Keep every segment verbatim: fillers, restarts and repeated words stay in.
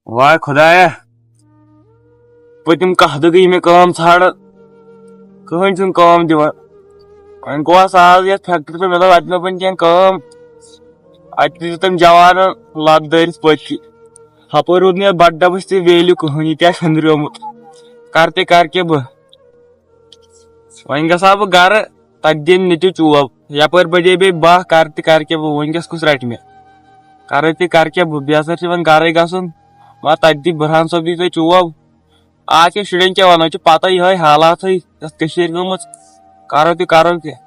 واے خۄدایا، پٔتِم کاہ دۄہ گٔے مےٚ کٲم ژھانڈان، کٕہٕنۍ چھُنہٕ کٲم دِوان۔ وۄنۍ گوس آز یَتھ فیکٹری پٮ۪ٹھ، مےٚ دوٚپ اَتہِ مےٚ بَنہِ کینٛہہ کٲم۔ اَتہِ تہِ دیُت تٔمۍ جوانَن لَتھ دٲرِتھ پٔتۍ کِنۍ۔ ہَپٲرۍ روٗد نہٕ یَتھ بَٹہٕ ڈَبَس تہِ ویلیوٗ کٕہٕنۍ، یہِ تہِ آسہِ ہُنٛدریومُت۔ کَرٕ تہِ کَرٕ کیٛاہ بہٕ؟ وۄنۍ گژھٕ ہا بہٕ گرٕ، تَتہِ دِن نیٚچوٗ چوب۔ یَپٲرۍ بَجے بیٚیہِ باہ، کَرٕ تہِ کَرٕ کیٛاہ بہٕ؟ وٕنۍکٮ۪س کُس رَٹہِ مےٚ؟ کَرٕ تہِ کَرٕ کیٛاہ بہٕ؟ بیٚیہِ ہسا چھِ وۄنۍ گرَے گژھُن۔ مگر تَتہِ دی بُرہان صٲب دی تۄہہِ چوب۔ آز کٮ۪ن شُرٮ۪ن کیٛاہ وَنو؟ چھِ پَتہ یِہوٚے حالاتھٕے یَتھ کٔشیٖرِ گٔمٕژ۔ کَرو تہِ کَرو کیٛاہ؟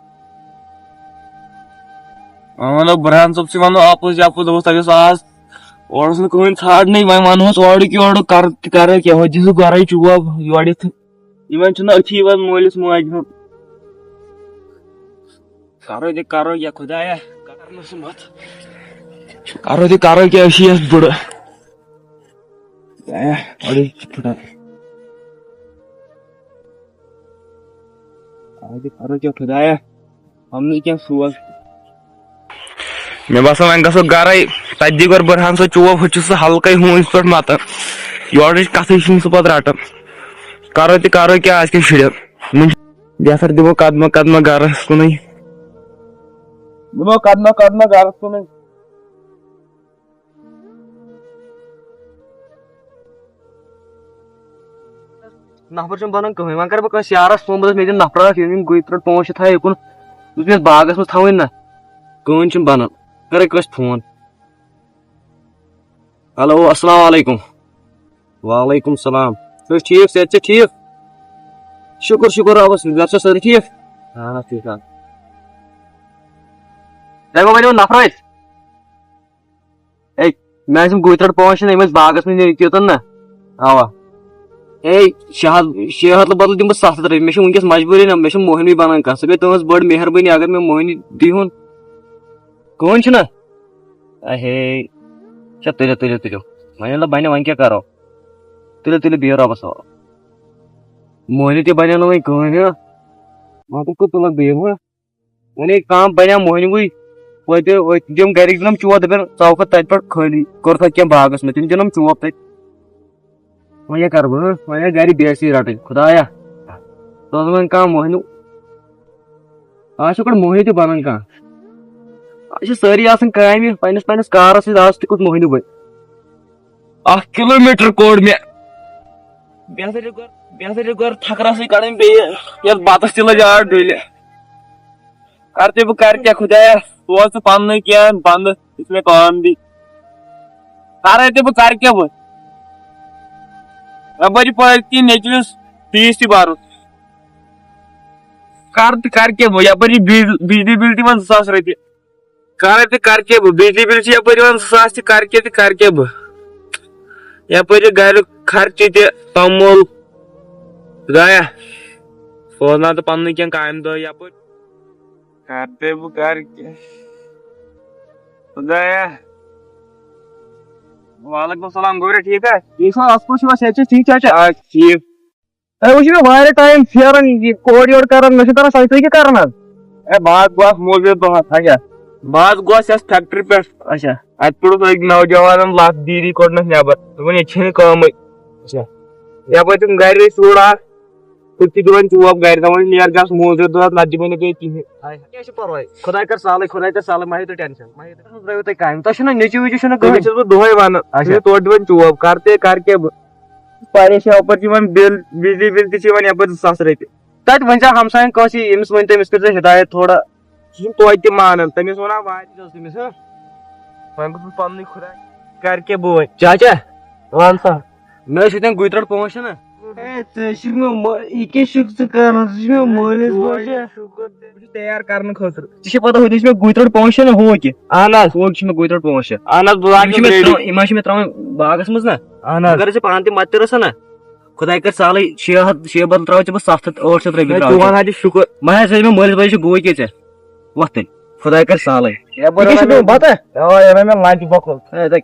وۄنۍ وَنو بُرہان صٲب سٕے وَنو اَپُز یَپُز، دوٚپُس تۄہہِ اوس آز اورٕ اوس نہٕ کٕہٕنۍ ژھانٛڈنٕے، وۄنۍ وَنہوس اورُک یورُک، کَرٕ تہِ کَرو کیٛاہ، ہُتہِ دِژٕکھ گۄڈَے چوب یورٕ یِتھ۔ یِمن چھُنہٕ أتھی یِوان مٲلِس ماجہِ ہُنٛد۔ کرو تہِ کرو کیٛاہ خۄدایا، کرنہٕ سُمتھ۔ کرو تہِ کرو کیٛاہ، أسۍ چھِ یَتھ بُڑٕ۔ خۄدایا، اورٕ چھِ پھٕٹان۔ کرو تہِ کرو کیٛاہ خۄدایا۔ پَنُن کینٛہہ سوز۔ مےٚ باسان وۄنۍ گژھو گرے، تَتہِ دی گۄڈٕ بُرہان صٲب چوب، ہُہ چھُ سُہ ہلکے ہوٗنۍ پٲٹھۍ مَتان۔ یورٕچ کَتھٕے چھُنہٕ سُہ پَتہٕ رَٹان۔ کَرو تہِ کَرو کیٛاہ، آز کیٛاہ شُرٮ۪ن؟ وٕنہِ یَتھ پٮ۪ٹھ دِمو قدمہ قدمہ گرَس کُنُے۔ دِمو قدمہ قدمہ گرَس کُنُے۔ نفر چھُنہٕ بنان کٕہٕنۍ۔ وۄنۍ کرٕ بہٕ کٲنٛسہِ یارس فون، بہٕ دَپہٕ، مےٚ دِ نفر اکھ، یِم، یِم گُہۍ ترٛٹھ پانٛژھ شےٚ تھاوِ یُکُن، یُس مےٚ باغس منٛز تھاوٕنۍ نہ، کٕہٕنۍ چھُنہٕ بنان۔ کرے کٲنٛسہِ فون۔ ہیلو، السلام علیکم۔ وعلیکم السلام۔ تُہۍ چھِو ٹھیٖک؟ صحت چھا ٹھیٖک؟ شُکُر، شُکُر رۄبس کُن۔ گرِ چھا سٲری ٹھیٖک؟ اہن حظ، ٹھیٖک حظ۔ تۄہہِ ما بنیو نفر اَتہِ؟ ہے، مےٚ ٲسۍ یِم گُہۍ ترٛٹھ پانٛژھ شےٚ، یِم ٲسۍ باغس منٛز نیٖرِتھ یوٚتن نہ۔ اوا۔ ہے، شےٚ ہتھ، شےٚ ہتھ بدلہٕ دِمہٕ بہٕ ستھ ہتھ رۄپیہِ۔ مےٚ چھِ وٕنکیٚس مجبوٗری نہ، مےٚ چھِ موہنی بنان کانٛہہ۔ سۄ گٔے تُہٕنٛز بٔڑ مہربٲنی اگر مےٚ موہنی دِیٖہُن۔ کٕہٕنۍ چھُنہ؟ اہے۔ اچھا، تُلِو، تُلِو، تُلِو۔ وۄنۍ ییٚلہِ نہٕ بنہِ، وۄنۍ کیٛاہ کرو؟ تُلِو، تُلِو، بِہِو رۄبس حوالہٕ۔ موہنی تہِ بنیو نہٕ وۄنۍ کٕہٕنۍ، ہا؟ وۄنۍ کُس کُس تُلکھ بیٚیہِ، ہا؟ وۄنۍ ییٚلہِ کانٛہہ بنیٛا موہنیوٕے، وۄنۍ تہِ، وۄنۍ تِم گرِکۍ دِنم چوب، دَپن، "ژٕ آوکھا تَتہِ پٮ۪ٹھ خٲلی، کوٚرتھا کینٛہہ باغس منٛز؟" تِم دِنم چوب تَتہِ۔ وۄنۍ کیٛاہ کَرٕ بہٕ، ہہ؟ وۄنۍ آے گرِ بے عزتی رَٹٕنۍ، خۄدایا۔ سوز وۄنۍ کانٛہہ موہنیوٗ۔ آز چھُ گۄڈٕ موہنیوٗ تہِ بَنان کانٛہہ۔ آز چھِ سٲری آسان کامہِ، پنٛنِس پنٛنِس کارَس سۭتۍ، آز تہِ کُس موہنیوٗ بَنہِ؟ اَکھ کِلوٗ میٖٹر کوٚڑ مےٚ۔ بیٚیہِ ہسا چھِ گۄڈٕ، بیٚیہِ ہسا چھِ گۄڈٕ تھکرَسٕے کَڑٕنۍ بیٚیہِ، یَتھ بَتَس تہِ لٔج آز ڈُلہِ۔ کر تہِ بہٕ کر کیٛاہ خۄدایا، سوز ژٕ پننُے کینٛہہ بندٕ یُس مےٚ کٲم دی۔ کر تہِ بہٕ کر کیٛاہ بہٕ؟ یپٲرۍ چھِ پٔتۍ کِنۍ نیٚچوِس فیٖس تہِ بَرُن۔ کر تہٕ کر کیٛاہ بہٕ؟ یپٲرۍ چھِ بِل، بجلی بِل تہِ یِوان زٕ ساس رۄپیہِ۔ کر تہٕ کر کیٛاہ بہٕ؟ بجلی بِل چھِ یپٲرۍ یِوان زٕ ساس تہِ، کر کیٛاہ تہٕ کر کیٛاہ بہٕ؟ یپٲرۍ چھِ گریُک خرچہٕ تہِ، توٚمُل۔ خۄدایا، سوزناو تہٕ پننُے کینٛہہ کامہِ دۄہ یپٲرۍ۔ کر تہِ بہٕ کر کیٛاہ؟ خۄدایا۔ وعلیکم السلام، گوٚبرا، ٹھیٖک ہا؟ ٹھیٖک چھُوا، اَصٕل پٲٹھۍ چھُوا، صحت چھا ٹھیٖک چھا؟ آ، ٹھیٖک۔ ہے، وٕچھ مےٚ واریاہ ٹایم پھیران، یہِ کورٕ یورٕ کران، مےٚ چھُ کران سۄے، تُہۍ کیٛاہ کران آز؟ ہے، بہٕ حظ گوس موزوٗرۍ دۄہَس، ہا کیٛاہ؟ بہٕ حظ گوس یَتھ فیکٹری پٮ۪ٹھ۔ اچھا۔ اَتہِ کوٚڑُکھ أکۍ نوجوانَن لَتھ دیٖری کوٚڑنَکھ نٮ۪بَر، دوٚپُن، "ییٚتہِ چھِنہٕ کٲمٕے۔" اچھا۔ یَپٲرۍ تِم گَرِ ٲسۍ روٗڈ اَکھ، ہُتہِ تہِ دِوان چوب گَرِ، دَپان، "نیر گژھ موزوٗرۍ دۄہَس، نَتہٕ دِمَے نہٕ بیٚیہِ کِہیٖنۍ۔" آے، کیٛاہ چھُ پَرواے؟ خۄداے کَر سالٕے، خۄداے کَر سالٕے، مہ ہیٚیِو تُہۍ ٹٮ۪نشَن، مہ ہیٚیِو تُہۍ، ترٛٲیِو تُہۍ کامہِ، تۄہہِ چھُو نہ نیٚچوٗ ویٚچوٗ چھُو نہٕ تٔمِس کٕہٕنۍ؟ چھُس بہٕ دۄہَے وَنان، اچھا۔ ژٕ چھُکھ تورٕ دِوان چوب، کَر تہِ کَر کیٛاہ بہٕ؟ پریشان، اَپٲرۍ چھِ یِوان بِل، بجلی بِل تہِ چھِ یِوان یَپٲرۍ زٕ ساس رۄپیہِ۔ تَتہِ ؤنۍ زِ ہمساین کٲنٛسہِ، أمِس ؤنۍ تو، أمِس کٔرۍ زِ ہدایت تھوڑا۔ یہِ چھُنہٕ توتہِ تہِ مانان، تٔمِس وَنان واریاہ۔ تٔمِس، ہہ؟ وۄنۍ گوٚژھ بہٕ پَننُے خۄداے، کَرٕ کیٛاہ بہٕ وۄنۍ؟ چاچا، وَن سا۔ مےٚ ٲسۍ ییٚتٮ۪ن گُتۍ ترٛٹھ پانٛژھ شےٚ نہ۔ ہے، ژےٚ چھُکھ مےٚ مو-، یہِ کیٛاہ چھُکھ ژٕ کران؟ ژٕ چھُکھ مےٚ مٲلِس پٲٹھۍ۔ بہٕ چھُس تیار کرنہٕ خٲطرٕ۔ ژےٚ چھےٚ پتہ، ہُتہِ ٲسۍ مےٚ گُتۍ ترٛٹھ پانٛژھ شےٚ نہ، ہُہ کہِ؟ اہن حظ۔ ہُہ کہِ چھِ مےٚ گُتۍ ترٛٹھ پانٛژھ شےٚ۔ اہن حظ، بہٕ لاگہٕ یِم چھِ مےٚ ترٛاوٕنۍ، یِم حظ چھِ مےٚ ترٛاوٕنۍ باغس منٛز نہ۔ اہن حظ۔ اگر ژےٚ پانہٕ تہِ مدتہِ رٔژھا نہ، خۄداے کَرِ سالٕے، شےٚ ہَتھ، شےٚ بدلہٕ ترٛاوَے ژےٚ بہٕ سَتھ ہَتھ، ٲٹھ شَتھ رۄپیہِ ہے، ترٛاوَے چون ژےٚ۔ حظ چھُ شُکُر۔ مےٚ حظ ٲسۍ مےٚ مٲلِس بٲیِس چھِ گوٚو کیٛاہ ژےٚ وۄتھٕنۍ۔ خۄداے کَرِ سالٕے۔ ہے، بہٕ یہِ کیٛاہ چھُ رَنہٕ پیوٚمُت بَتہٕ؟ اَوا، یہِ رَنہٕ مےٚ لَنچ بۄکُل۔ ہے، تَے